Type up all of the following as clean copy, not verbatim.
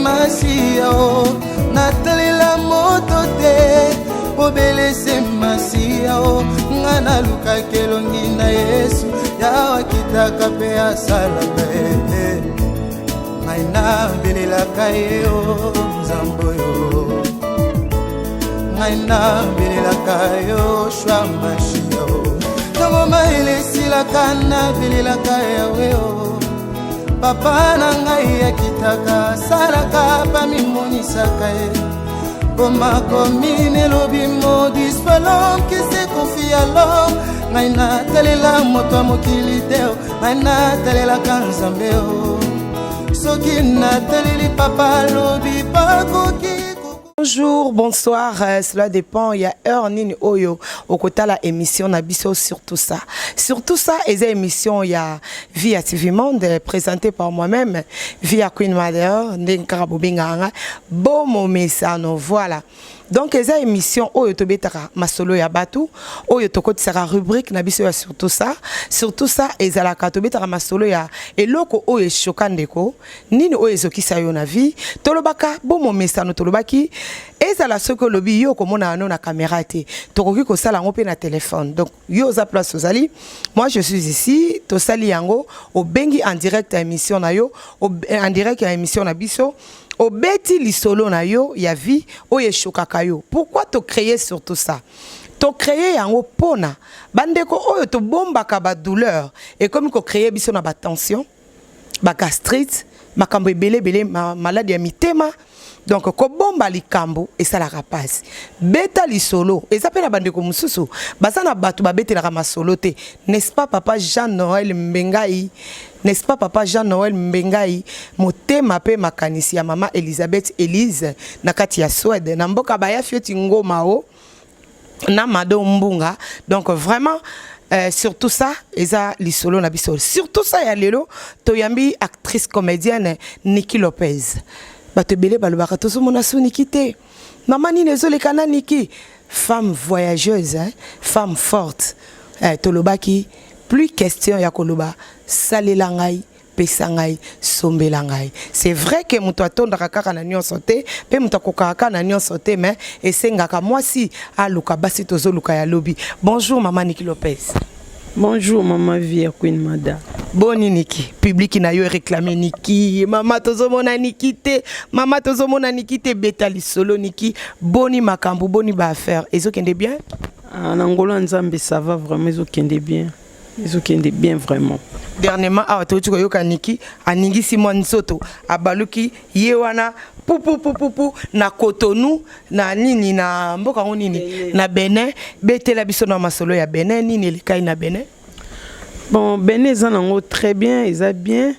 Masiya o natalela moto te, obelese Masiya o nga nalukaka elongi na Yesu, Yawe akitaka mpe asalaka ye, ngai nabelelaka ye o Nzambe oyo, ngai nabelelaka yo Shwa Mashia o ntango mayele esilaka, nabelelaka Yawe o papa na ngai akitaka, asalaka, bamimonisaka ye. Bomakomi elobi: "Maudit soit l'homme qui se confie à l'homme." Ngai natalela moto ya mokili te, ngai natalelaka Nzambe o soki nataleli papa alobi bakoki. Bonjour, bonsoir, cela dépend, il y a heure nini oyo okotala émission na biso Surtout ça. Surtout ça, eza émission ya Via TV Monde, présentée par moi-même, Via Queen Mother, ndenge kaka bobengaka bomomesano, voilà. Donc eza émission oyo tobetaka masolo ya bato, oyo tokotisaka rubrique na biso ya Surtout ça. Surtout ça ezalaka tobetaka masolo ya eloko oyo eshoka ndeko, nini oyo ezokisa yo na vie. Tolobaka bomomesano, tolobaki ezala soki olobi yo okomona yango na caméra te, tokoki kosala yango mpe na téléphone. Donc yo oza place ozali, moi je suis ici, tosali yango, obengi en direct ya émission na yo, en direct ya émission na biso, obeti lisolo na yo ya vie oyo eshokaka yo. Pourquoi tocréer Surtout ça? Tocréer yango mpona bandeko oyo tobombaka badouleur, ekomi kocréer biso na batension, bagastrite, makambo ebele ebele, maladie ya mitema. Donc kobomba likambo esalaka mpasi, beta lisolo. Eza mpe na bandeko mosusu baza na bato babetelaka masolo te, n'est-ce pas papa Jean Noël Mbengai? N'est-ce pas papa Jean Noël Mbengai, motema mpe makanisi ya mama Elizabeth Elise na kati ya Swede, na mboka baya fioti ngoma o na Mado Mbunga. Donc vraiment, surtout ça eza lisolo na biso. Surtout ça ya lelo, toyambi actrice comédienne Niki Lopez. Bato ebele balobaka tozomona so Niki te, mama nini ezoleka na Niki, femme voyageuse, hein? Femme forte. Tolobaki plus question ya koloba salela ngai, pesa ngai, sombela ngai. C'est vrai que moto atondaka kaka na nyonso te, mpe moto akokaka kaka na nyonso te, mais esengaka mwasi aluka. Basi tozoluka ya lobi. Bonjour mama Niki Lopez. Bonjour mama Via Queen Mada. Boni Niki? Public na yo eréclame Niki. Mama, tozomona Niki te, mama, tozomona Niki te. Beta lisolo Niki, boni makambo, boni baaffaire, ezokende bien? Ah, na ngolo ya Nzambe, ça va vraiment, ezokende bien. Ezokende bien vraiment. Dernièrement awa touti koyoka Niki aningisi mwa nzoto, abaluki ye wana pupupupupu na Cotonou, na nini, na mboka yango nini, na Benin. Betela biso na masolo ya Benin, nini elekai na Benin? Bon, Benin eza nango très bien, eza bien.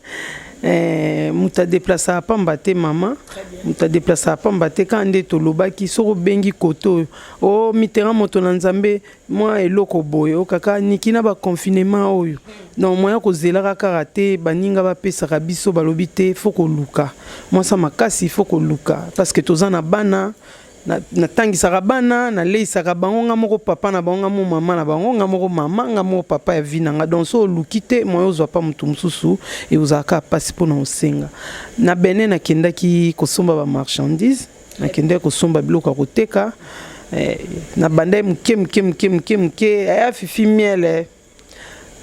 Moto adeplasaka pamba te, mama, moto adeplasaka pamba te. Kaka nde tolobaki, soki obengi kote oyo o mitera moto na Nzambe, mwa eloko boye okaka Niki na baconfinement oyo, donc moya kozelaka kaka te baninga bapesaka biso. Balobi te, faut koluka mwasa makasi, faut koluka parce que toza na bana, natangisaka bana, naleisaka bango, nga moko papa na bango, nga moko mama na bango, nga moko mama, nga moko papa ya vie na nga. Donc so oluki te, moyo ozwa pa motu mosusu, eozalaka mpasi mpona kosenga. Na Benin nakendaki kosomba bamarchandise, nakendaki kosomba biloko ya koteka. Na bandai moke moke moke moke moke, aya fifi miele,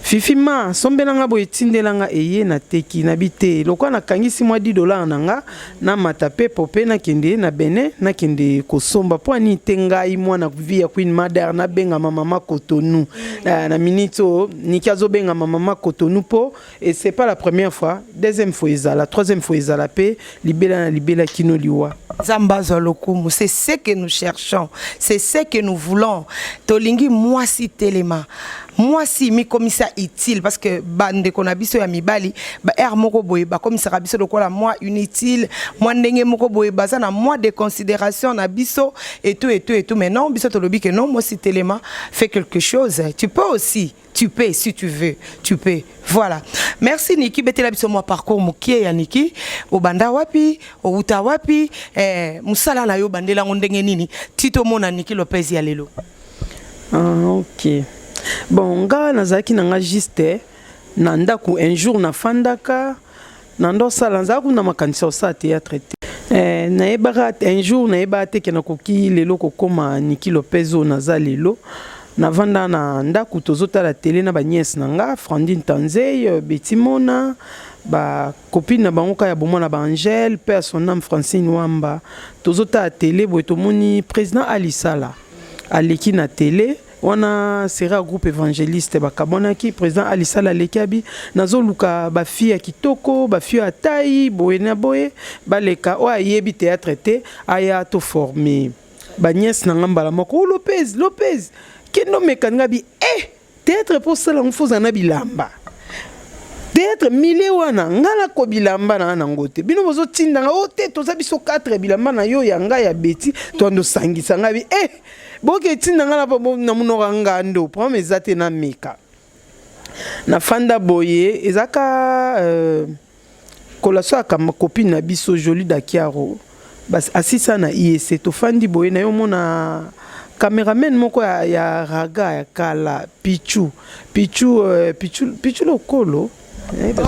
fifi ma sombelanga boye, etindelanga eye, nateki. Nabi te, lokola nakangisi mwa 10 $ na nga, namata pepo mpe nakende na Benin, nakende kosomba. Mpo ani te, ngai mwana vie ya Queen Mother, nabengama mama Cotonou na minute oyo Niki azobengama mama Cotonou, mpo et c'est pas la première fois, deuxième fois ezala, troisième fois ezala, mpe libela na libela kino liwa. Nzambe azwa lokumu. C'est ce que nous cherchons, c'est ce que nous voulons. Tolingi mwasi telema, mwasi mikomisa utile, parce que bandeko na biso ya mibali ba aire moko boye bakomisaka biso lokola mwa inutile, mwa ndenge moko boye, baza na mwa de considération na biso et tout et tout et tout. Mais non, biso tolobi que non, mwasi telema, fais quelque chose, tu peux aussi, tu peux, si tu veux, tu peux. Voilà, merci Niki. Betela biso mwa parcours mokie ya Niki, obanda wapi, outa wapi, mosala na yo obandelango ndenge nini, ti tomona Niki Lopez ya lelo. Ah, ok. Bon, nga nazalaki na nga juste na ndako. Un jour nafandaka na ndosala, nazalaka kuna makanisi ya kosala théâtre te. Nayebaka un jour, nayebaka te ke nakoki lelo kokóma Niki Lopez oyo naza lelo. Navanda na ndako, tozotala tele na banièces na nga, Frandine Tanzey, Beti Mona, bacopines na bango kaka ya bomwana, baAngele mpe ya son âme Francine Wamba. Tozotala tele boye, tomoni président Alisala aleki na tele wana, sera groupe évangéliste bakabwanaki. Président Alisala aleki, abi nazoluka bafille ya kitoko, bafille ya tai boye na boye, baleka, oyo ayebi théâtre te aya toforme banièces na nga. Mbala moko o Lopez, Lopez, kende omeka. Nga bi e théâtre, mpo osala yango fo ozala na bilamba. Théâtre milieu wana, nga nako bilamba na nga nango te. Bino bozotindanga o te, toza biso 4, bilamba na yo, ya ngai, ya Beti, toando osangisa. Ngai bi e boke etinda nga na monoko ya ngando, problème eza te, nameka. Nafanda boye, ezaka collation ya copine na biso Joli Dakiaro, asisa na IEC. Tofandi boye na ye, omona cameraman moko ya raga ya kala, Pichu, Pichu, Pichu, Pichu Lokolo.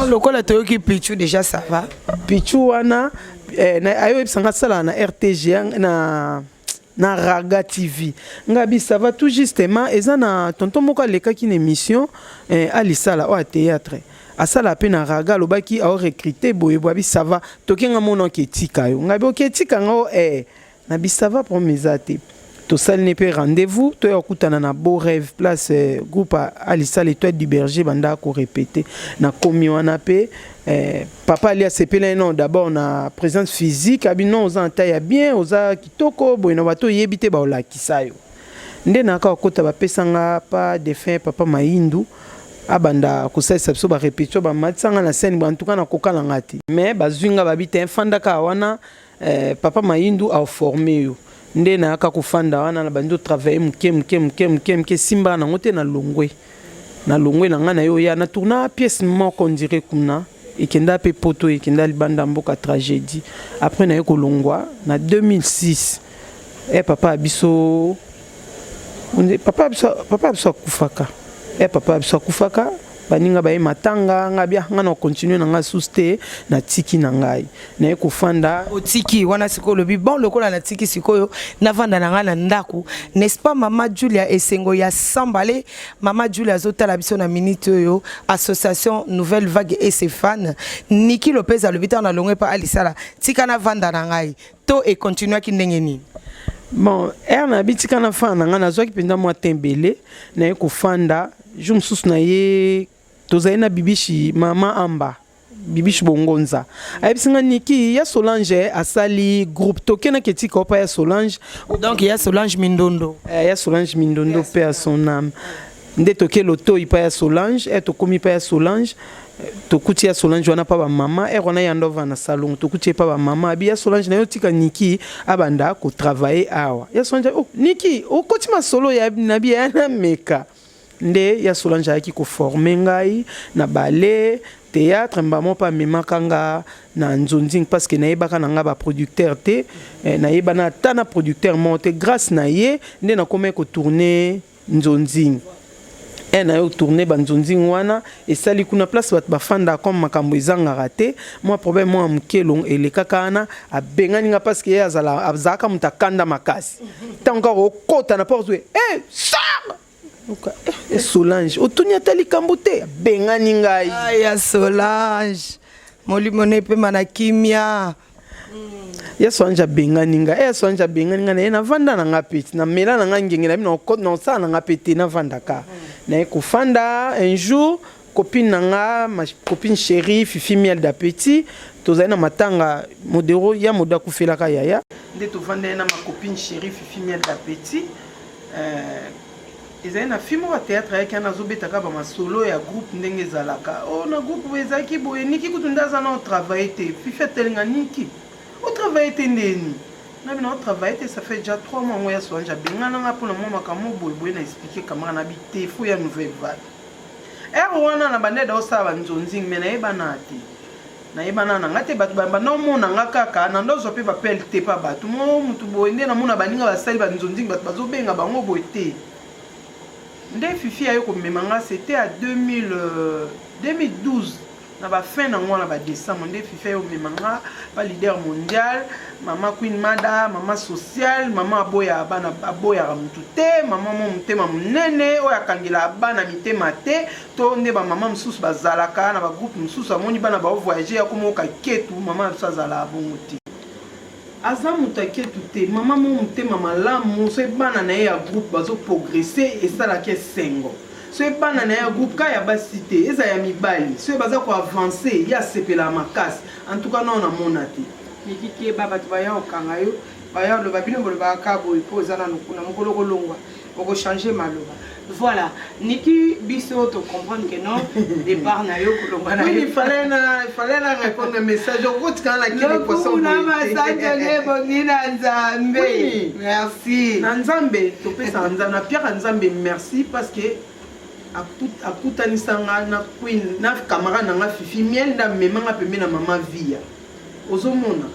Lokola toyoki Pichu déjà, ça va. Pichu wana ayoyebisanga asalaka na RTG, na Raga TV. Nga bi ça va. Tout justement, eza na tonton moko alekaki na émission alisala oyo ya théâtre, asala mpe na Raga, alobaki aorecrute boye boye. Abi ça va, tokenga mona oke etika yo. Ngai bi oke etika nga o na bi ça va, problème eza te. Tosali ne mpe rendez-vous, toya kokutana na Beau Rêve, place groupe Alisala Étoile du Berger banda korépéter. Nakomi wana mpe papa ali asepeli ye non d'abord na présence physique, abi non, oza na taille ya bien, oza kitoko boye, na bato oyebi te baolakisa yo. Nde nayaka kokota, bapesanga pa défunt papa Mayindu, abanda kosalisa biso barépétition, bamatisanga na scène boye. En tout cas nakoka na nga te, mais bazwi nga, babi te mfandaka wana, papa Mayindu aforme yo. Nde nayaka kofanda wana, na bandi otravaille moke moke moke moke moke, simbaka nango te. Nalongwe, nalongwe na ngai na ye oya na tourna pièce moko ondire kuna, ekenda mpe poto, ekenda libanda mboka, Tragédie. Après naye kolongwa na 2006. Papa ya biso, papa ya biso akufaka. Papa ya biso akufaka, baninga baye matanga, nga bia nga na continue na nga susu te, natiki na ngai, naye kofanda. Otiki wana sikoyo, olobi bon, lokola natiki sikoyo, navanda na ngai na ndako, n'est-ce pas? Mama Julia, esengo ya Sambale, mama Julia azotala biso na minute oyo, association Nouvelle Vague et ses fans. Niki Lopez alobi ntango nalongwe mpa Alisala, tika navanda na ngai, to ekontinuaki ndenge nini? Bon, ere na bi tika nafanda na ngai, nazwaki mpenza mwa te ebele, naye kofanda. Jour mosusu na ye tozali na Bibishi, mama Amba, Bibishi Bongonza, ayebisi nga Niki ya Solange asali groupe, tokendaki etika opa ya Solange. Donc ya Solange Mindondo. Ya Solange Mindondo, mpe ya son âme. Nde toke lotoi pa ya Solange. Tokomi pa ya Solange, tokuti ya Solange wana mpa bamama. Ere wana ya ndova na salongo, tokuti ye mpa bamama. Abi ya Solange na yo, tika Niki abanda kotravaille awa. Ya Solange: "Oh, Niki, okoti masolo ya nabi ya na meka." Nde ya Solange ayaki koforme ngai na ballet, théâtre. Mbamo mpe amemaka nga na nzonzing, parce que nayebaka na nga baproducteur te, nayebana ata na producteur moko te. Grâce na ye nde nakomaki kotourne nzonzing. Na yo tourne banzonzing wana, esali kuna place bato bafandaka, comme makambo ezangaka te, mwa problème mwa moke elekaka wana, abengani nga, parce que ye azalaka moto akanda makasi. Ntango kaka okota na porte, e sar Solange otuni ata likambo te, abengani ngai. Ya Solange, molimo na epema na kimia. Ya Solange abengani ngai, ya Solange abengani ngai, naye navanda na nga mpe namela na ngai ngenge na bino, nasala na nga mpe te, navandaka. Naye kofanda. Un jour, copine na nga, ma copine chérie Fifi Miel d'Appétit, tozali na matanga Modero, ya Modo akufelaka yaya. Nde tovanda ye na ma copine chérie Fifi Miel d'Appétit, ezali na film moko ya théâtre, ayaki wana, azobetaka bamasolo ya groupe ndenge ezalaka. O na groupe boye ezalaki boye, Niki kutu nde aza na otravaille te. Fifi atelinga: "Niki, otravaille te ndeni?" Na bino otravaille te, ça fait déjà 3 mois ngo ya Solange abengananga mpona mwa makambo boye boye. Na expliqué camarade na bi te, fo ya Nouvelle Vague. Ere wana na bandede osala banzonzing, me nayebana te, nayebana na nga te. Bato banda omona nga kaka na ndozwa mpe bapele te mpa bato mo mutu boye. Nde namona baninga basali banzonzing, bato bazobenga bango boye te. Nde Fifi aye komema nga, c'était à 2000, 2012. Na ba fin nango wana ba decembre nde Fifi aye omema nga pa leader mondial mama Queen Mada, mama sociale, mama aboyaka bana aboyaka mutu te, mama mwa motema monene oyo akangelaka bana mitema te, to nde ba mama mosusu bazalaka na ba groupe mosusu amoni bana bao voyager akoma oyoka ketu, mama na biso azalaka bongo te. Aza mutu ya ketu te, mama moko motema malamu, soki bana na ye ya groupe bazo progresser esalaka esengo. Soki bana na ye ya groupe ka ya basi te, ezala ya mibali, soki baza ko avancer ye asepelaka makasi. En tout cas nanu na mona te. Nicky keba batu baya kokanga yo baya koloba bino bolobaka kaka boye po oza nanu kuna mokolo okolongwa oko changer maloba voilà Nicky biso to comprendre que non départ na yo kolongwa na yo il fallait na il fallait na répondre message okotikala na kili poisson na masanja nde ebongi na nzambe merci na nzambe topesaka nzambe na piaka nzambe merci parce que akutanisa nga na queen na camarade na nga fifi miel nde amema nga pembe na mama via ozomona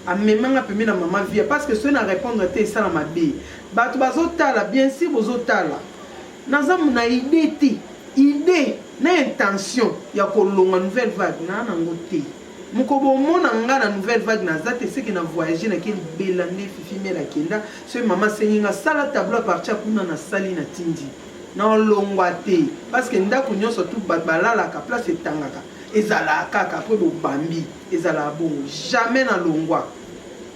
amema nga pembe na mama via parce que soki na répondre te esala mabe bato bazotala bien sûr bozotala naza na idée te idée na intention ya kolonga nouvelle vague naa nango te moko bomona nga na nouvelle vague naza te seke na voyage nake libela nde fifi miel akenda soki mama asengi nga sala tableau à partir kuna nasali natindi naolongwa te parce que ndako nyonso tu bato balalaka place etangaka ezalaka kaka apres bobambi ezalaka bongo jamais nalongwa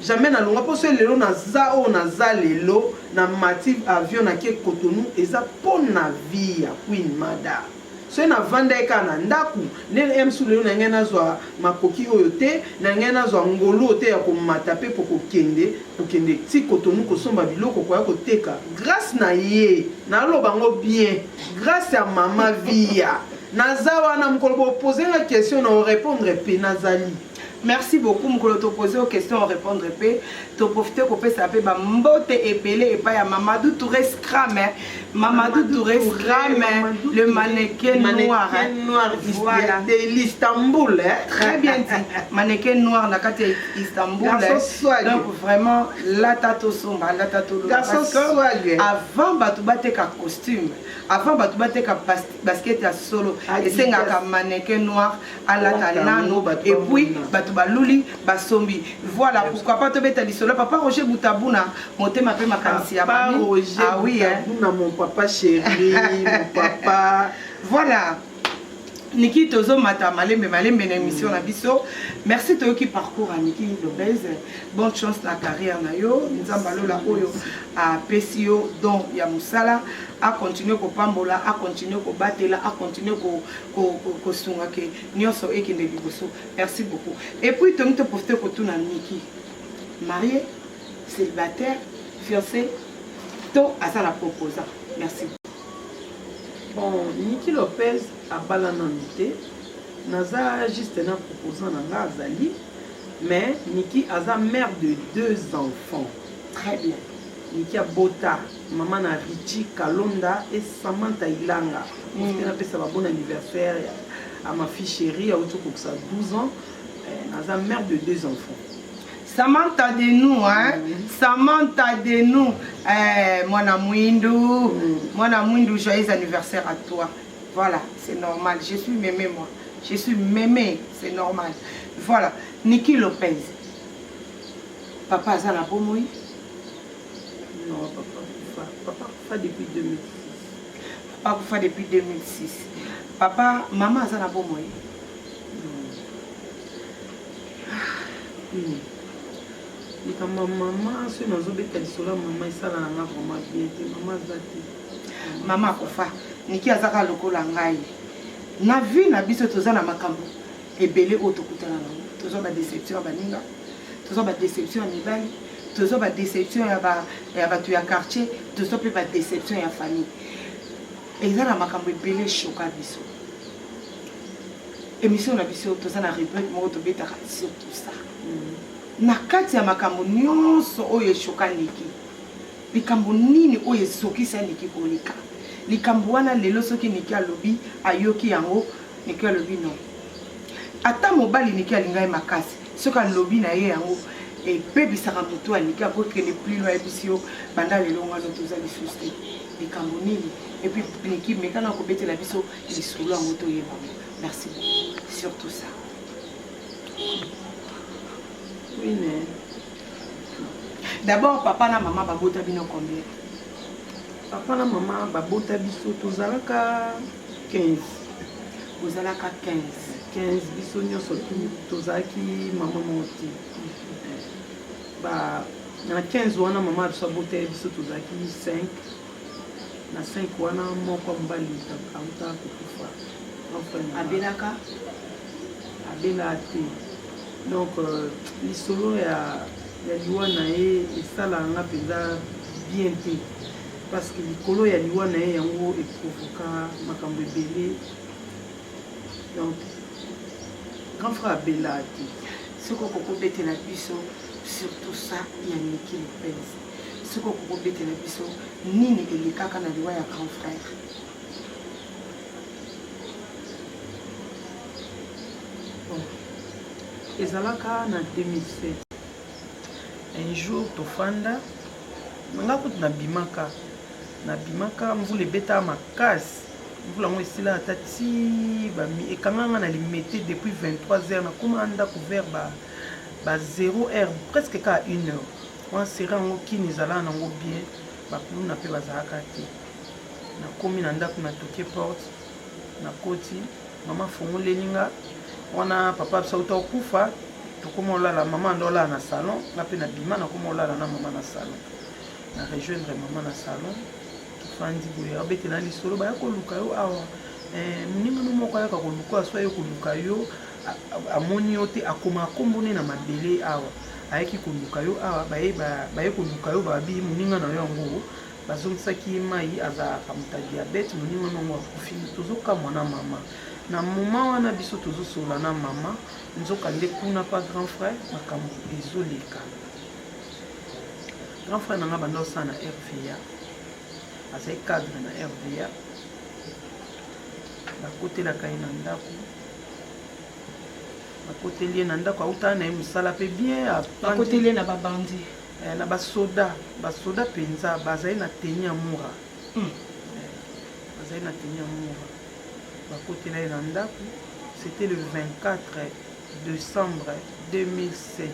jamais nalongwa mpo soki lelo naza oyo naza lelo na mati avion nake Cotonou eza mpo na vie ya Queen Mada soki navandaki kaka na ndako nde msu lelo na ngai nazwa makoki oyo te na ngai nazwa ngolu oyo te ya komata mpe po kokende kokende ti Cotonou kosomba biloko koya koteka grâce na ye naloba ngo bien grâce ya mama Via naza wana mokolo bopose nga question na orépondre mpe nazali. Merci beaucoup mokolo topose yo question orépondre mpe toprofite kopesa mpe bambote ebele epai ya Mamadou Touré Scram, Mamadou Touré Scram, le mannequin noir, noir. Voilà. De l'Istanbul, hein? Très bien dit, mannequin noir na kati ya Istanbul. Donc vraiment lata tosomba lata toloba avant bato bateka costume, avant bato bateka basket ya solo, esengaka mannequin noir alata nano et puis bato baluli basombi. Voilà pourquoi pas tobeta lisolo papa Roger Butabuna motema mpe makanisi ya mami. Ah oui, hein? Mon papa chéri, mon papa. Voilà Niki, tozomata malembe malembe na émission na biso. Merci, toyoki parcours ya Niki Lopez. Bonne chance na carrière na yo. Nzambe alola oyo apesi yo don ya mosala acontinue kopambola, acontinue kobatela, acontinue kosunga ke nyonso ekende liboso. Merci beaucoup. Et puis tongi toprofite kotuna Niki, marié, célibataire, fiancé to aza na proposant? Merci. Bon, Niki Lopez abala nanu te, naza juste na proposant na nga azali, mais Niki aza mère de deux enfants. Très bien. Niki abota mama na Richie Kalonda et Samantha Ilanga. Profite napesa ba bon anniversaire à ma fille chérie auti kokisa 12 ans. Naza mère de deux enfants. Samantha de nous, hein? Samantha de nous. Eh, mwana mwindu, mwana mwindu, joyeux anniversaire à toi. Voilà, c'est normal. Je suis mémé, moi. Je suis mémé, c'est normal. Voilà, Niki Lopez. Papa aza na bomoi? Non, papa akufa. Papa akufa depuis 2006. Papa akufa depuis 2006. Papa, mama aza na bomoi? Non. Likambo ya mama, soki nazobeta lisolo ya mama esala na nga vraiment bien te. Mama aza te. Mama akufa. Niki aza kaka lokola ngai. Na vie na biso toza na makambo ebele oyo tokutana nango. Tozwa badéception ya baninga, tozwa badéception ya mibali, tozwa badéception ya bato ya quartier, tozwa mpe badéception ya famille. Eza na makambo ebele eshoka biso. Émission na biso toza na rubrique moko tobetaka surtout ça. Na kati ya makambo nyonso oyo eshoka Niki, likambo nini oyo ezokisa Niki koleka likambo wana? Lelo soki Niki alobi ayoki yango, Niki alobi non, ata mobali Niki alinga ye makasi, soki alobi na ye yango ebebisaka motu ya Niki, akokende plus loin, ayebisi yo banda lelo ngano toza lisusu te. Likambo nini? Et puis Niki meka na kobetela biso lisolo yango toyeba yango. Merci beaucoup. Surtout ça. Oui, mais... D'abord, papa na maman babota bino combien? Papa na maman babota biso tozalaka 15. Bozalaka 15. 15 biso nyonso tozalaki mama moko te. Ba na 15 wana mama biso abota biso tozalaki 5. Na 5 wana moko mobali auta kokufa. Abelaka? Abela te. Donc lisolo ya liwa na ye esalaka nga mpenza bien te, parce que likolo ya liwa na ye yango eprovoka makambo ebele. Donc grand frère abela te. Soki okokobetela biso surtout ça ya Nicky Lopez, soki okokobetela biso nini elekaka na liwa ya grand frère? Bon, ezalaka na 2007. Un jour tofanda nga kutu nabimaka mvula ebetaka makasi, mvula yango esila ata ti ekanga nga na Limete depuis 23h, nakoma ndako vers ba 0h presque kaka 1h. Wana sera yango kini ezalaka nango bien, bakuluna mpe bazalaka te. Nakomi na ndako, natoke porte, nakoti, mama afongoleli nga. Wana papa biso auta kokufa, tokoma olala, mama ando olala na salon, nga mpe nabima, nakoma olala na mama na salon. Na rejoindre mama na salon, tofandi boye, abetela lisolo, baya koluka yo awa. Moninga no moko ayaka koluka, so aye koluka yo, amoni yo te, akoma akombo ne na mabele awa. Ayaki koluka yo awa, baye koluka yo, babi moninga na yo yango bazongisaki ye mai, azalaka moto ya diabète, moninga na yango akufi. Tozokamwa na mama. Na moment wana biso tozosola na mama, nzoka nde kuna pa grand frère makambo ezoleka. Grand frère nanga banda osala na RVA, azali cadre na RVA, bakotelaka ye na ndako, bakoteli ye na ndako, autana na ye mosala mpe bien, bakoteli ye na babandi, na basoda, basoda mpenza bazali na tenue ya mura, bazali na tenue ya mura, bakotela ye na ndako. C'était le 24 décembre 2007.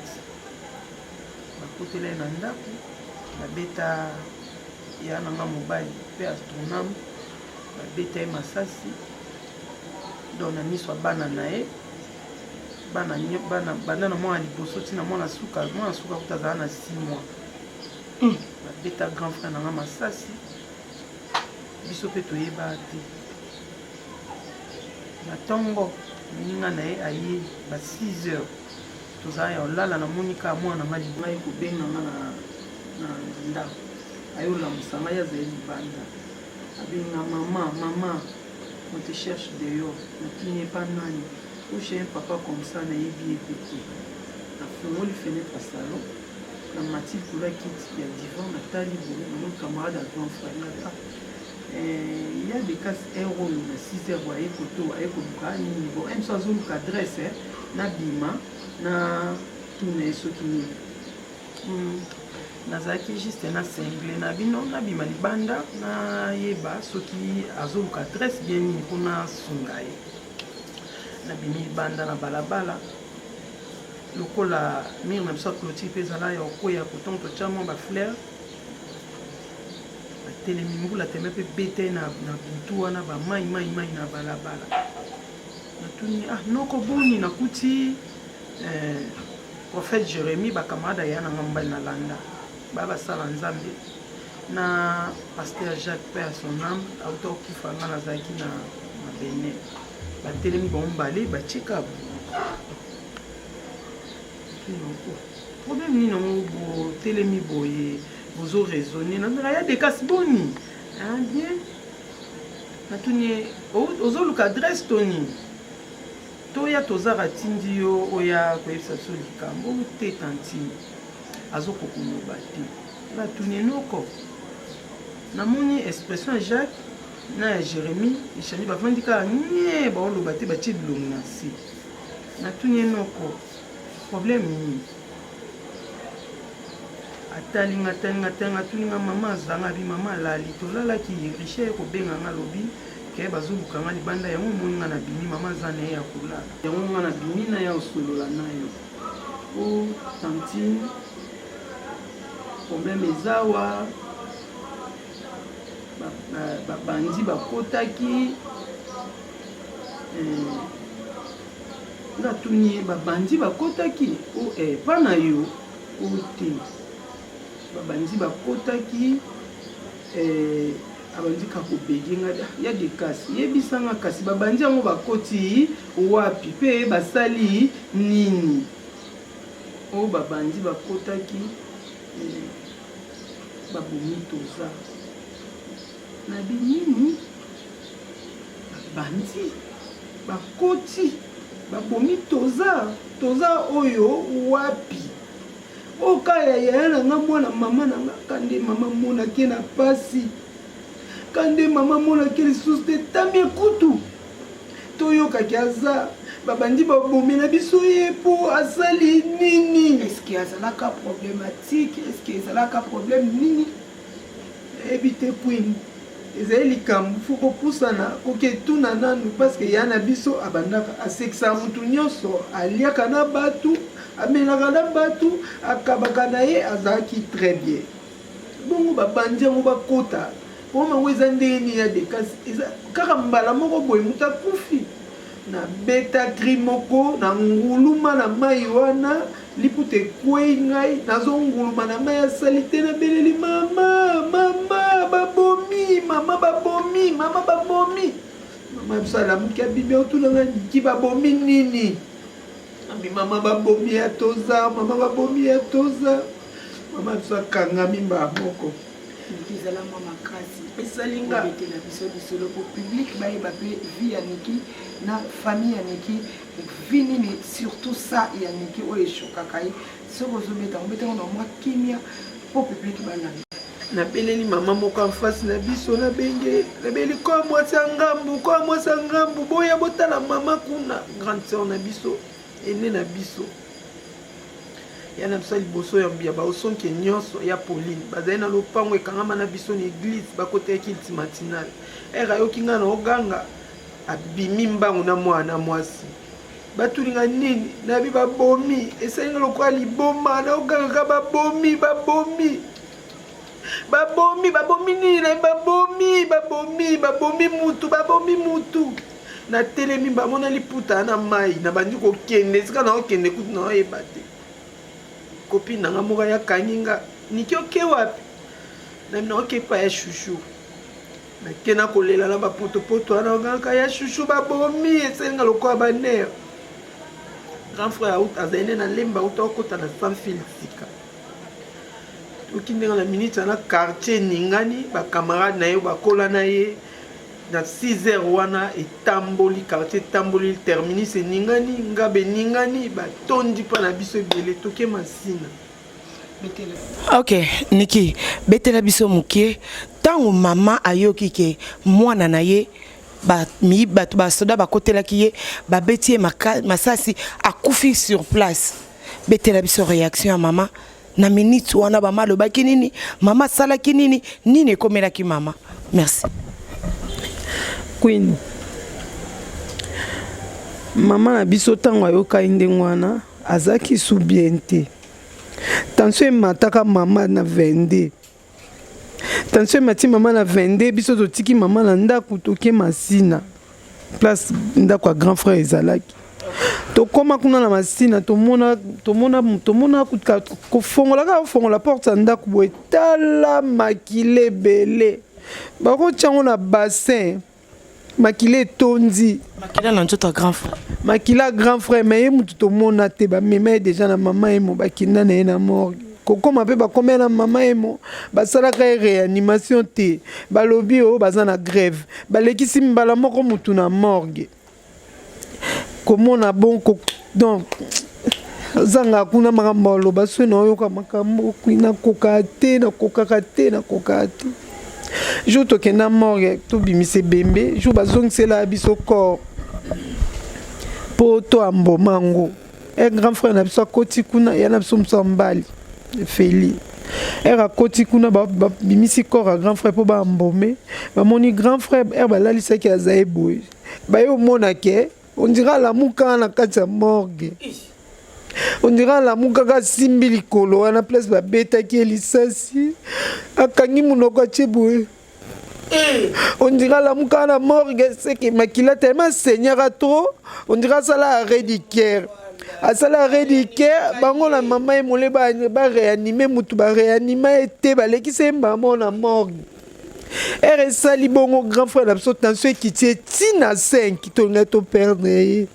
Bakotela ye na ndako, babeta ya nanga mobali mpe astronome, babeta ye masasi donc na miso ya bana na ye, bana banda na mwana liboso ntina mwana suka, mwana suka kuta azala na 6 mois. Babeta grand frère nanga masasi, biso mpe toyeba te. Na ntongo moninga na ye aye ba 6 heures, tozala ya olala, namoni kaka mwana nanga ngai kobenga nga na ndako, ayolamusa ngai, azali libanda, abenga mama, mama on te cherche dehors. Natuni ye pa nani, ou j'ai un papa comme ça, nayebi ye pe te. Nafungoli fenêtre ya salon, namati likolo ya kiti ya divan, natali boye, namoni camarade ya grand frère. Ngabi ah, il y a des cas heure oyo na 6 heures aye koto, aye koluka nini, bon mosu azoluka adresse, nabima na tuna ye soki nini. Nazalaki juste na single na bino, nabima libanda nayeba soki azoluka adresse bien nini mpona sunga ye. Nabimi libanda na balabala, lokola mire na biso ya clôture mpe ezala ya kokweya, kotongo totya mwa bafleur, batelemi, mbula teme mpe bete na butu wana, bamai mai mai na balabala. Natuni ah noko boni, nakuti prophète Jérémie, bacamarade aya nanga mobali na landa baya basala nzambe na pasteur Jacques, paix à son âme, auta kokufa, nga nazalaki na Benin. Batelemi bango mibale, batie kabu. Problème nini yango botelemi boye, bozo raisonner? Nazala ya dekasi boni bien. Natuni ozoluka adresse to nini, toya tozaka tindi yo oya koyebisa biso likambo te. Tantine azokoka koloba te. Natuni enoko, namoni expression ya Jacques na ya Jérémie echange, bavandi kaka nye, baoloba te, batie bilongi na se. Natuni enoko, problème nini? Atalinga atalinga atalinga, atuni nga mama azanga, abi mama alali, tolalaki. Richard ye kobenga nga, alobi Ke bazoluka nga libanda yango omoni nga nabimi mama aza na ye ya kolala. Yango nga nabimi na ya osolola na yo. O tantine problème eza awa babandi bakotaki eh, nga tuni ye babandi bakotaki o eh, pa na yo o te babandi bakotaki eh, abandi kaka kobege nga ya de kasi yebisa nga kasi babandi yango bakoti wapi mpe basali nini oyo babandi bakotaki eh, babomi toza na binini babandi bakoti babomi toza toza oyo wapi Oyo ka ya yaya na nga mwana mama na nga ka nde mama monake na pasi ka nde mama monake lisusu te tamie kutu toyokaki aza babandi babomela biso ye po asali nini? Est-ce que azalaka problematique? Est-ce que ezalaka problème nini? Nayebi te Queen. Ezali likambo faut kopusana koketuna nanu parce que ya na biso abandaka asekisaka mutu nyonso aliaka na batu amelaka na batu akabaka na ye azalaki très bien bongo babandi yango bakota problème yango eza ndenge nini ya dekasi eza kaka mbala moko boye moto akufi Na beta cri moko na nguluma na mayi wana liputa ekweyi ngai nazo nguluma na mayi ya salite na beleli mama mama babomi mama babomi mama babomi mama biso alamuki abimi otuna ngai niki babomi nini abi mama babomi ya toza mama babomi ya toza mama biso akangami mbala moko Niki zala mwa makasi. Esali nga. Obetela biso lisolo po public bayeba pe vie ya Niki na famille ya Niki vie nini surtout ça ya Niki oyo eshokaka ye soki ozobeta yango beta yango na mwa kimia po public balanda. Nabeleli mama moko en face na biso nabenge nabeli ko mwasi ya ngambu ko mwasi ya ngambu boya botala mama kuna grande sœur na biso ene na biso ya na biso ya liboso ya baosonke nyonso ya pauline bazali na lopango ekangama na biso na eglise bakotaki culte matinal ere ayoki ngai na oganga abimi mbangu na mwana na mwasi batuni nga nini nayebi babomi esali nga lokola liboma naogangaka babomi babomi babomi babomi nini nayebi babomi babomi babomi mutu babomi mutu Natelemi bamona liputa na mai nabandi kokende esika naokende kutu naoyeba te copine na nga moko ayakangi nga niki oke wapi nami naoke epai ya shushu nake na kolela na bapotopoto wana ogangaka ya shushu babomi esali nga lokola banere grand frère azali nde na lemba auta okota na sans fil sika toki ndenge na minute wana quartier eningani bacamarade na ye bakola na ye Na 6 heures wana etamboli quartier etamboli terminus eningani ngaba eningani batondi mpa na biso ebele toke masina. Ok Niki betela biso mokie ntango mama ayoki ke mwana na ye bato basoda bakotelaki ye babeti ye masasi akufi sur place betela biso réaction ya mama na minute wana mama alobaki nini mama asalaki nini nini ekomelaki mama merci queen mama na biso ntango ayokaki ndenge wana azalaki su bien te tension emataka mama na 22 tension emati mama na 22 biso totiki mama na ndako toke masina place ndako ya grand frère ezalaki tokóma kuna na masina tomona tomona tomona kofongola kaka kofongola porte ya ndako boye tala makila ebele bakotya yango na bassin makila etondi makila na nzoto ya grand frère makila grand frère me ye motu tomona te bamema ye deja na mama yemo bakinda na ye na morgue kokoma mpe bakomela na mama yemo basalaka ye réanimation te balobi oyo baza na grève balekisi mbala moko motu na morgue komona bon donc zanga kuna makambo aloba soki naoyoka makambo nakoka te nakokaka te nakokaka te jour tokenda morgue tobimisa ebembe jour bazongisela biso corps mpo toamboma yango e grand frère na biso akoti kuna ya na biso mosu ya mbali feli. Ere akoti kuna, babimisi corps ya grand frère mpo baembaumer. Bamoni grand frère, ere balalisaki, aza ye boye, baye omona ke on dirait alamuka na kati ya morgue, on dirait alamukaka, asimbi likolo wana place babetaki ye lisasi, akangi monoko, atie boye, on dirait alamuka na morgue. Seke makila tellement saignaka trop, on dirait asala arrêt du cœur, asala arrêt du cœur. Bango na mama ye mole baréanimer mutu, baréanimer ye te, balekisi ye mbamo na morgue. Ere esali bongo, grand frère na biso, tension ekiti etina 5, tolingai toperdre ye.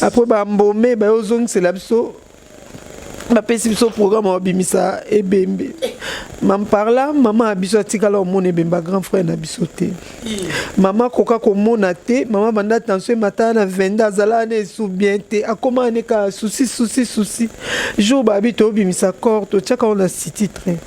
Après bambome, bayozongisela biso, bapesi biso programme, babimisa ebembe. Mamparla mama ya biso atikala omona ebembe ya grand frère na biso te. Mama akoka komona te. Mama banda tension emata na 22, azala wana esu bien te, akóma ane kaka souci, souci, souci. Jour babi tobimisa corps, totiaka ngo na city train,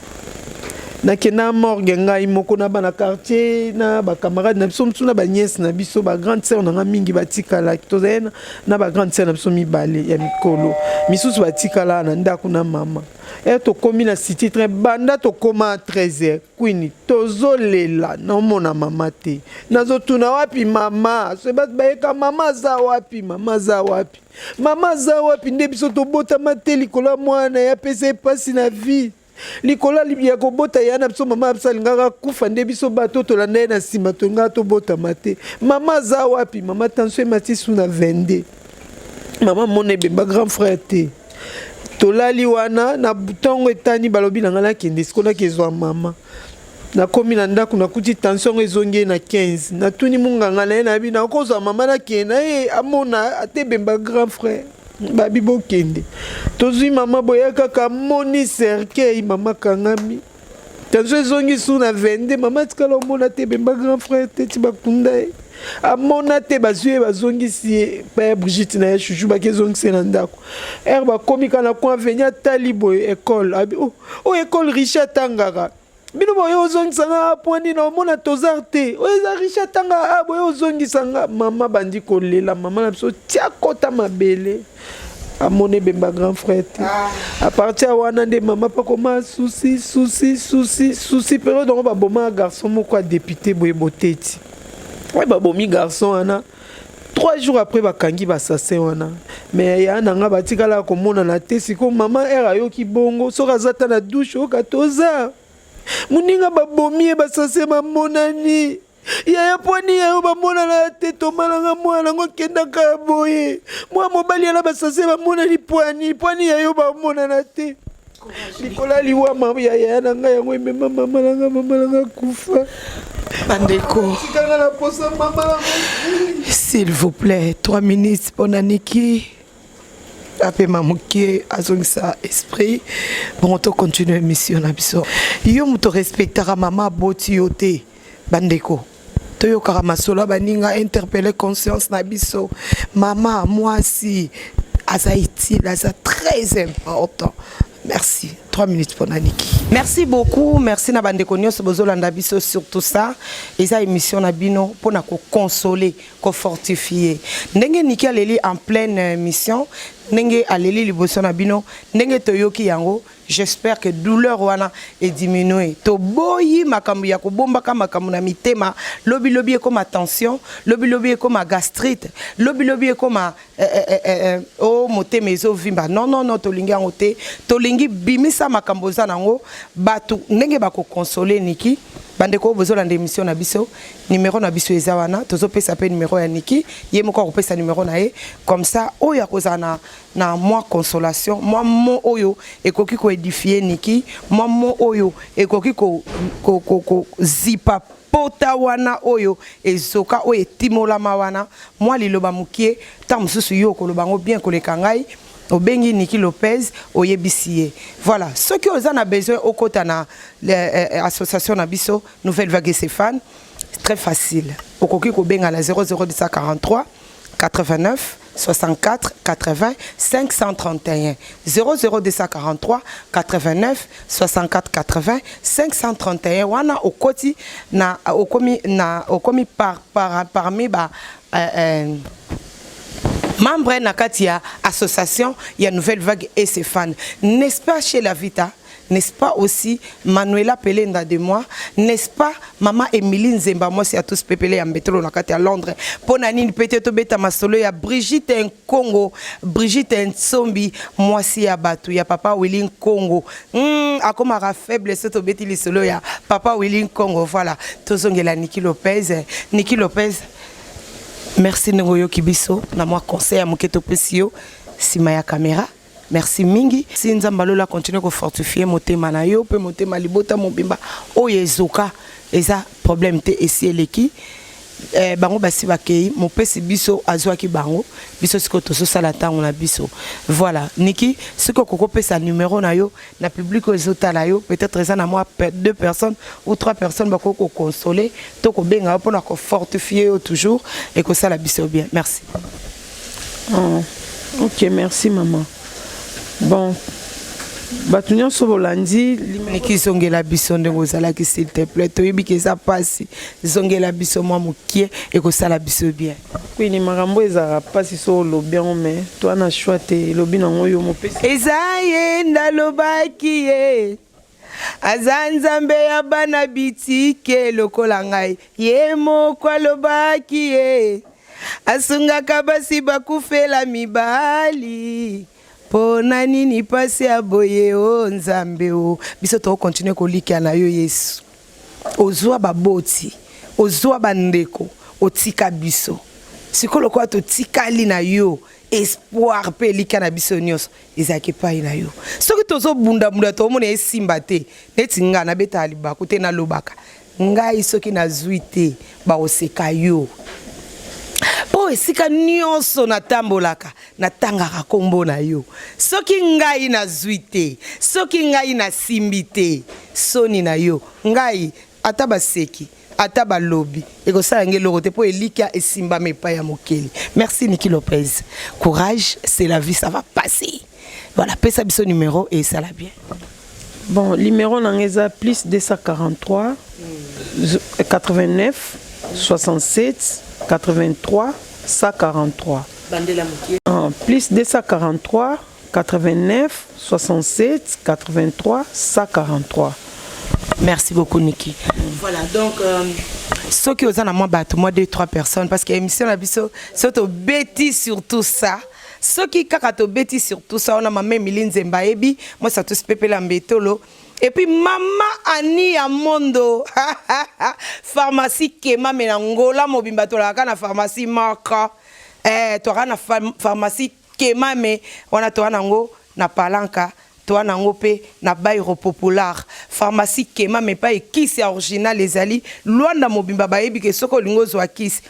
nakenda morgue ngai moko na bana quartier, na bacamarade na biso mosusu, na banièce na biso, bagrande sœur na nga mingi batikalaki. Tozali na bagrande sœur na biso mibale ya mikolo, misusu batikala na ndako na mama. E tokómi na city train, banda tokóma 13 heures kwini, tozolela, naomona mama te. Nazotuna: "Wapi mama?" So bato bayeka: "Mama aza wapi? Mama aza wapi? Mama aza wapi?" Nde biso tobotama te likolo ya mwana ye apesa epasi na vie, likolo ya kobota ya na biso. Mama biso alingaka kufa, nde biso bato tolanda ye na nsima tolingaka tobotama te. Mama aza wapi? Mama tension emati su na 22, mama mona ebemba grand frère te. Tolali wana na ntongo etani, balobi na ngai nakende siko nakezwa mama. Nakomi na ndako, nakuti tension yango ezongi ye na 15. Natuni monganga na ye, nayebi nakozwa mama, nakende na ye amona ate ebemba grand frère. Babi bokende. Tozwi mama boya, kaka amoni cercueil, mama kangami, tension ezongi su na 22. Mama tikala omona te ebemba grand frère te, ti bakunda ye amona te. Bazwi ye, bazongisi ye pa ya Brigitte na ye chuchu, baki ezongisi ye na ndako. Ere bakomi kaka na coin avenue, atali boye école, abi: "Oh, oh, école Riche atangaka. Bino boye ozongisa nga point nini? Omona tozar te, oyo eza Riche atanga. A boye ozongisa nga." Mama bandi kolela. Mama na biso tia kota mabele, amona ebemba grand frère te. À partir ya wana nde mama mpe akoma souci, souci, souci, souci. Période yango baboma garçon moko ya député boye, boteti oyo babomi garçon wana, 3 jours après bakangi basassin wana, mais ya na nga batikala komonana te. Sikoyo mama ere ayoki bongo, soki aza ta na douche, oyoka toza moninga babomi ye, basase bamonani. Yaya, pwani yayo bamonana te? Tomalanga mwana nango okendaka boye, mwa mobali yana basase bamonani, pwani pwani yayo bamonana te? Likolo ya liwa ya yaya na ngai, yango emema mama na ngai, mama na ngai kufa. Bandeko, tikanga na posa mama na s'il vous plaît, 3 minutes mpona Niki apema moke, azongisa esprit. Bon, tocontinue émission na biso. Yo moto respectaka mama aboti yo te. Bandeko, toyokaka masolo ya baninga, interpelle conscience na biso. Mama mwasi aza utile, aza très important. Merci. 3 minutes mpona Niki. Merci beaucoup, merci na bandeko nyonso bozolanda biso. Surtout ça eza émission na bino mpona koconsoler, kofortifier. Ndenge Niki aleli en pleine mission, ndenge aleli liboso na bino, ndenge toyoki yango, j'espère que douleur wana ediminue. Toboyi makambo ya kobombaka makambo na mitema. Lobilobi ekoma tension, lobilobi ekoma gastrite, lobilobi ekoma o motema ezovimba. Non, non, non, tolingi yango te. Tolingi bimisa makambo oza nango, bato ndenge bakoconsoler Niki. Bandeko oyo bozolanda émission na biso, numéro na biso eza wana. Tozopesa mpe numéro ya Niki, ye moko akopesa numéro na ye. Comme ça oyo akozala na mwa consolation, mwa mo oyo ekoki koédifier Niki, mwa mo oyo ekoki kozipa pota wana oyo ezoka, oyo etimolama wana, mwa liloba mokie, ntango mosusu yo okoloba yango bien koleka ngai. Obengi Niki Lopez, oyebisi ye. Voilà, soki oza na besoin okota na association na biso Nouvelle Vague Stéphane, très facile, okoki kobenga na 00243 89 64 80 531, 00243 89 64 80 531. Wana okoti na okomi na okomi parmi ba membre na kati ya association ya Nouvelle Vague et ses fans, n'est-ce pas? Chez la Vita, N'est-ce pas aussi Manuela Pelenda de moi? N'est-ce pas Mama Emilie Nzemba, mwasi ya tous pepele ya mbetolo na kati ya Londres? Mpo na nini pete tobeta masolo ya Brigitte Nkongo, Brigitte Nsombi, mwasi ya bato ya papa Willy Nkongo. Akomaka faible so tobeti lisolo ya papa Willy Nkongo. Voilà, tozongela Niki Lopez. Niki Lopez, merci ndenge oyoki biso na mwa conseil ya moke topesi yo nsima ya caméra. Merci mingi. Si Nzambe alola continue kofortifie motema na yo mpe motema libota mobimba oyo ezoka, eza problème te, esi eleki. Bango basi bakei, mopesi biso azwaki bango, biso sikoyo tozosala ntango na biso. Voilà, Niki, soki okoki kopesa numero na yo na public oyo ezotala yo, peut-être eza na mwa deux personnes ou trois personnes bakoki kokonsole to kobenga yo mpona kofortifie yo toujours, ekosala biso bien. Merci. Oh, ok, merci maman. Bon, bato nyonso bolandi. Niki, zongela biso ndenge ozalaki, s'il te plaît. Toyebi ke eza mpasi, zongela biso mwa mokie, ekosala biso bien. Kwini, makambo ezalaka mpasi so olobi yango, mais toa na choix te, elobi nango yo mopesi. Eza ye ndalobaki, ye aza Nzambe ya bana bitike lokola ngai. Ye moko alobaki, ye asungaka basi bakufela mibali. Mpo na nini mpasi ya boye? O Nzambe, o biso tokokontinue kolikia na yo Yesu. Ozwa baboti, ozwa bandeko, otika biso. Sikoyo lokola totikali na yo, espoir mpe elikya na biso nyonso ezalaki epai na yo. Soki tozobundabunda, toomona esimba te, neti nga nabetaka libaku te, nalobaka ngai soki nazwi te, bakoseka yo, mpo esika nyonso natambolaka natangaka nkombo na yo. Soki ngai nazwi te, soki ngai nasimbi te, soni na yo. Ngai ata baseki, ata balobi, ekosala ngai eloko te, mpo elikya esimbama epai ya mokeli. Merci Niki Lopez, courage, c'est la vie, ça va passer. Voilà, pesa biso numéro et esala bien. Bon, numéro na nga eza plus 243 89 67 83 143. Bandela mokie. Ah, plus 243 89 67 83 143. Merci beaucoup Niki. Voilà, donc soki oza na mwa bato, mwa deux trois personnes, parce que émission na biso, so tobeti surtout ça, soki kaka tobeti surtout ça wana, mama Emili Nzemba ayebi mwasi atosi pepela mbetolo, et puis mama Ani ya Mondo, pharmacie Kemame na Ngola mobimba, tolaka na pharmacie moko, toaka na pharmacie Kemame wana, toa nango na Palanka, toa nango mpe na Bairro Popular. Pharmacie Kemame epai kisi ya original ezali, Lwanda mobimba bayebi ke soki olingi ozwa kisi,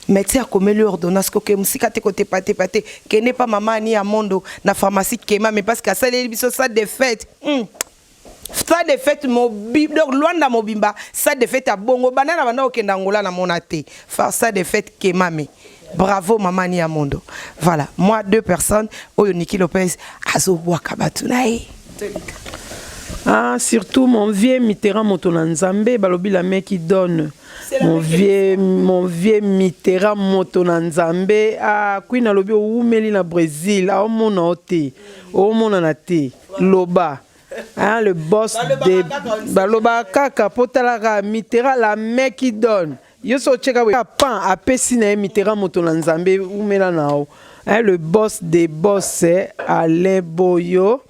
médecin akomeli ordonnance, koke mosika te, kotepatepa te, kende pa mama Ani ya Mondo na pharmacie Kemame, parce que asaleli biso salle de fête. Salle de fête mobi, donc Lwanda mobimba, salle de fête ya bongo banda na banda kokende Angola na mona te. Salle de fête Kemame, bravo mama Ani ya Mondo. Voilà, moi deux personnes oyo Niki Lopez azobwaka bato na ye. Ah, surtout mon vieux Mitterrand, moto na Nzambe, balobi la main qui donne. Mon vieux Mitterrand, moto na Nzambe. Ah, Queen alobi owumeli na Brésil, aomona o te, omonana te, loba. Hein, le boss de baloba kaka po talaka Mitterrand, la main qui donne. Yo so otyeka boye pan apesi na ye. Mitterrand, moto na Nzambe, umela na yo. Hein, le boss des boss, eh, Alain Boyo.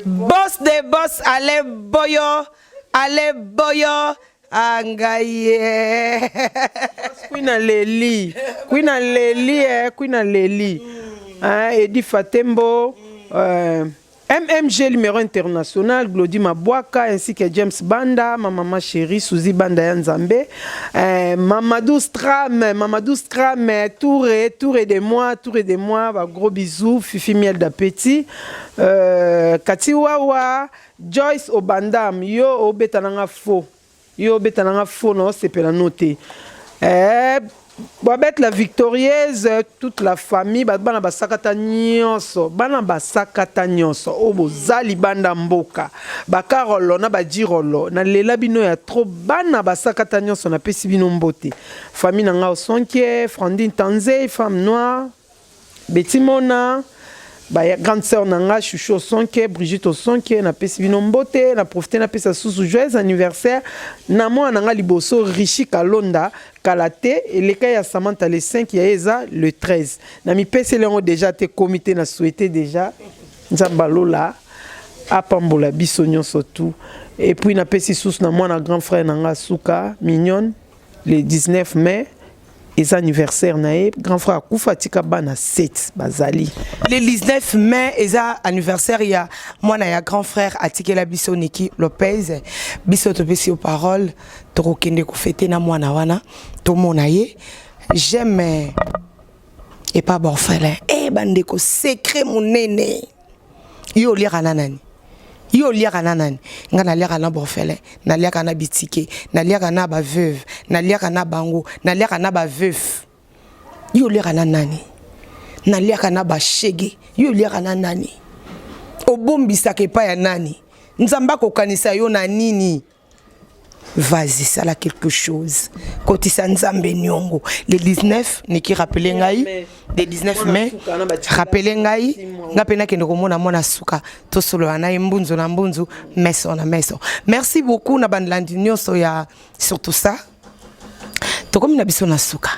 Boss de boss Alain Boyo, Alain Boyo angai ye. Queen Leli, Queen Leli, eh, Queen Leli. Hein, Edi Fatembo, MMG numéro international, Glody Mabwaka, ainsi que James Banda, ma maman chérie, Suzy Banda ya Nzambe, Mamadou Stram, Mamadou Stram, Touré, Touré de moi, Touré de moi, bah, gros bisous, Fifi Miel d'appétit, Kati Wawa, Joyce Obandam, yo obeta nanga faux, yo obeta nanga faux, na osepela no te. Babette la victorieuse, toute la famille, bato bana basakata nyonso, bana basakata nyonso oyo boza libanda mboka, bakarolo na bajirolo, nalela bino ya trop. Bana basakata nyonso, napesi bino mbote. Famille na nga osonkie, Frandine Tanzei, femme noire, Betty Mona, Ba grande sœur na nga Chouchou Osonke, Brigitte Osonke, napesi bino mbote, na profiter napesa susu joyeux anniversaire na mwana na nga liboso Richie Kalonda, kala te eleka ya Samantha le 5 ya ye eza le 13. Na mipeseli yango déjà te komi te na souhaiter déjà Nzambe alola apambola biso nyonso tout. Et puis napesi susu na mwana grand frère na nga Suka Mignonne le 19 mai eza anniversaire na ye. Grand frère akufa, atika bana 7 bazali. Le 19 mai eza anniversaire ya mwana ya grand frère atikela biso Niki Lopez. Biso topesi yo parole, tokokende kofêter na mwana wana, tomona ye. J'aime epa baorphelin e bandeko, secret monene. Yo oliaka na nani? Yo oliaka na nani? Nga naliaka na baorphelin, naliaka na bitike, naliaka na baveuve, naliaka na bango, naliaka na baveuf. Yo oliaka na nani? Naliaka na bashege. Yo oliaka na nani? Obombisaka epai ya nani? Nzambe akokanisa yo na nini? Vas-y, sala quelque chose, kotisa Nzambe niongo. Le 19, Niki, rappele ngai le 19 mai, rappele ngai. Nga mpe nakende komona mwana suka, tosolola na ye mbunzu na mbunzu, meso na meso. Merci beaucoup na bandlandi nyonso ya surtout ça. Tokomi na biso na suka.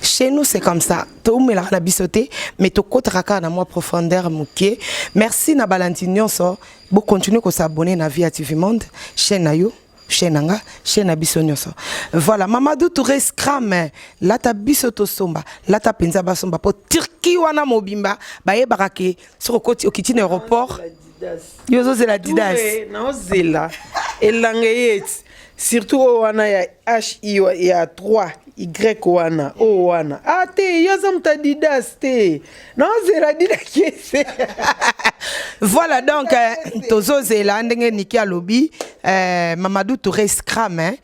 Chez nous, c'est comme ça, toumelaka na biso te, mais tokɔtaka kaka na mwa profondeur moke. Merci na balandi nyonso. Bocontinue kos'abonner na Vie ya TV Monde, chaîne na yo, chaîne na nga, chaîne na biso nyonso. Voilà, Mamadou Touré Scram, lata biso tosomba, lata mpenza basomba, mpo Turquie wana mobimba bayebaka ke soki okoti, okiti na aéroport, yo ozozela Adidas. Naozela elanga ye eti surtout oyo wana ya hi ya 3 y wana, oyo wana. Ah te, yo aza moto Adidas te, naozela Adidas kese. Voilà, donc tozozela ndenge Niki alobi, Mamadou Touré Scram, hein,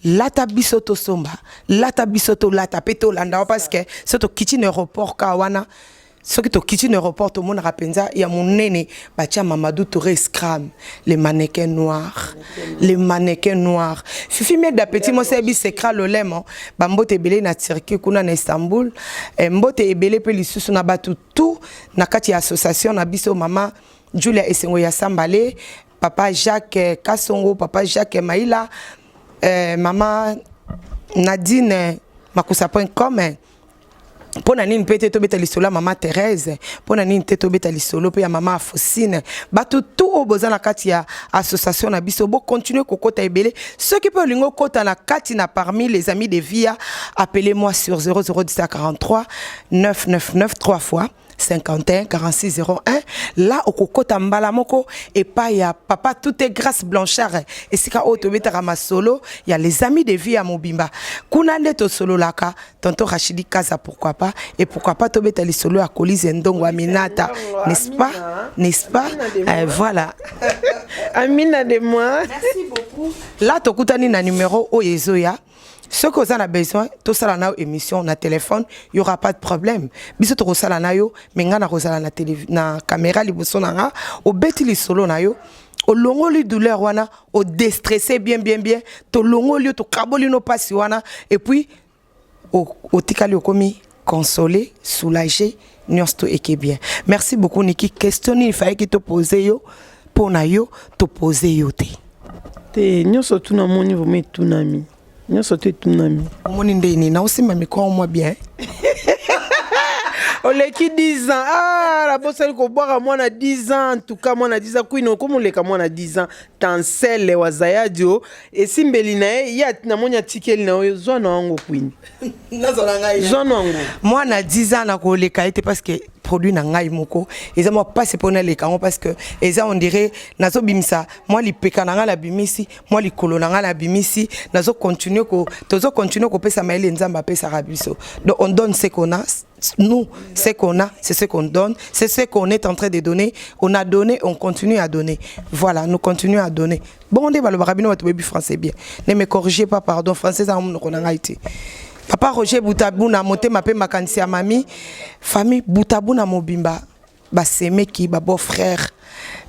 lata biso tosomba, lata biso tolata mpe tolanda wa, parce que so tokiti na aéroport ka wana, soki tokiti na aéroport, tomonaka mpenza ya monene batia Mamadou Touré Scram, le mannequin noir, le mannequin noir. Fifi Meda, petit mwasi ayebi secret lolemo. Bambote ebele na Turquie kuna na Istanbul. Mbote ebele mpe lisusu na bato tout na kati ya association na biso, mama Julia Esengo ya Sambale, papa Jacques Kasongo, papa Jacques Maila, mama Nadine makusa.com. Mpo na nini mpe te tobeta lisolo ya mama Thérèse? Mpo na nini te tobeta lisolo mpe ya mama Afosine? Bato tu oyo boza na kati ya association na biso, bocontinue kokota ebele. Soki mpe olingi okota na kati na parmi les amis de Via, appelez-moi sur 0043 999 3 fois 51 46 01. Là okokota mbala moko epai ya papa Tout est Grâce Blanchard, esika oyo tobetaka masolo ya les amis de vie ya mobimba. Kuna nde tosololaka. Tonton Rachidi Kaza, pourquoi pas? Et pourquoi pas tobeta lisolo ya Kolise Ndongo Aminata, n'est-ce pas, n'est-ce pas? Voilà. Amina de moi. Merci beaucoup. Là tokutani na numéro oyo ezoya. Soki oza na besoin tosala na yo émission na téléphone, y aura pas de problème. Biso tokosala na yo, mais ngai nakozala na, na caméra liboso na nga. Obeti lisolo na yo, olongoli douleur wana, odéstresse bien bien bien, tolongoli yo, tokaboli no mpasi wana, et puis otikali okomi consolé, soulagé, nyonso to eke bien. Merci beaucoup, Niki. Question nini fayaki topose yo mpo na yo, topose yo te? Te, nyonso tuna moni vraiment etunami, nyonso to etunami. Omoni ndeni naosimba micro mwa bien. Oleki 10 ans. Ah, nabosani kobwaka mwana 10 ans. En tout cas mwana 10 ans kwini okomoleka mwana 10 ans tansele wa zayadio esimbeli na ye ye namoni atikeli na oyo. Zwa na yango kwini. Nazala ngai. Zwa na yango. Mwana 10 ans nakoleka ye te, parce que produit na ngai moko eza mwa mpasi mpo naleka yango, parce que eza on dirait nazobimisa mwa lipeka na ngai, nabimisi mwa likolo na ngai, nabimisi, nazocontinue ko, tozocontinue kopesa mayele Nzambe apesaka biso. Donc on donne ce qu'on a. Nous, ce qu'on a, c'est ce qu'on donne, c'est ce qu'on est en train de donner. On a donné, on continue à donner. Voilà, nous continuons à donner. Bon, on dit balobaka bino bato boyebi français bien, ne me corrigez pas, pardon, français eza monoko na ngai te. Papa Roger Butabu na motema mpe makanisi ya mami, famille Butabu na mobimba, basemeki, babeau frère,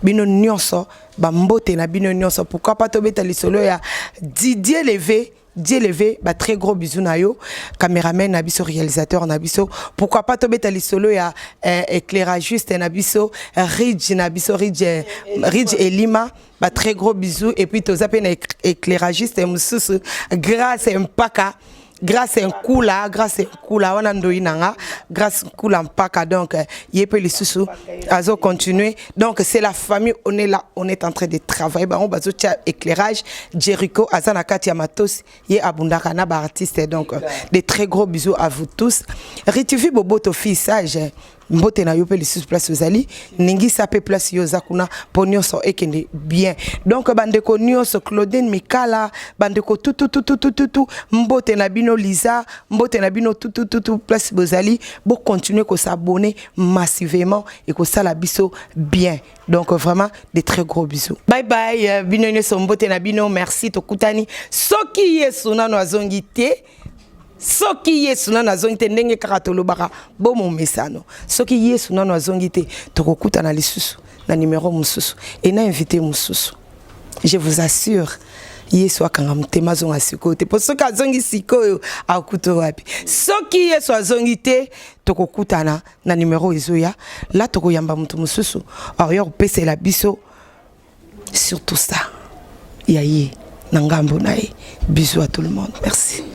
bino nyonso, bambote na bino nyonso. Pourquoi pas tobeta lisolo ya Didier Levé? Dieu levé, ba très gros bisous na yo, caméraman na biso, réalisateur na biso. Pourquoi pas tobeta lisolo ya éclairagiste na biso, Ridge na biso, Ridge, Ridge Elima, ba très gros bisous. Et puis toza pe na éclairagiste mosusu, Grâce Mpaka, Grâce Nkula, Grâce Nkula wana ndoi nanga, Grâce Nkula Mpaka. Donc ye pe lisusu azo continuer. Donc c'est la famille, on est là, on est en train de travailler. Bango bazotia éclairage, Jericho aza na kati ya matos, ye abundaka na baartiste. Donc des très gros bisous à vous tous. Ritivi Boboto, fille sage, mbote na yo mpe lisusu place ozali, ningisa mpe place yo oza kuna mpo nyonso ekende bien. Donc bandeko nyonso, Claudine Mikala, bandeko tutututututu, mbote na bino. Liza, mbote na bino tutututu place bozali. Bocontinue kos'abonner massivement, ekosala biso bien. Donc vraiment de très gros bisous, bye bye. Bino nyonso, mbote na bino, merci. Tokutani soki Yesu nano azongi te. Soki Yesu nano azongi te, ndenge kaka tolobaka bomomesano, soki Yesu nano azongi te, tokokutana lisusu na numero mosusu e na invité mosusu. Je vous assure, Yesu akanga motema azonga sikoyo te, mpo soki azongi sikoyo, akuta wapi? Soki Yesu azongi te, tokokutana na numero ezoya la, tokoyamba moto mosusu akoya kopesela biso surtout ça ya ye na ngambo na ye. Bisous à tout le monde, merci.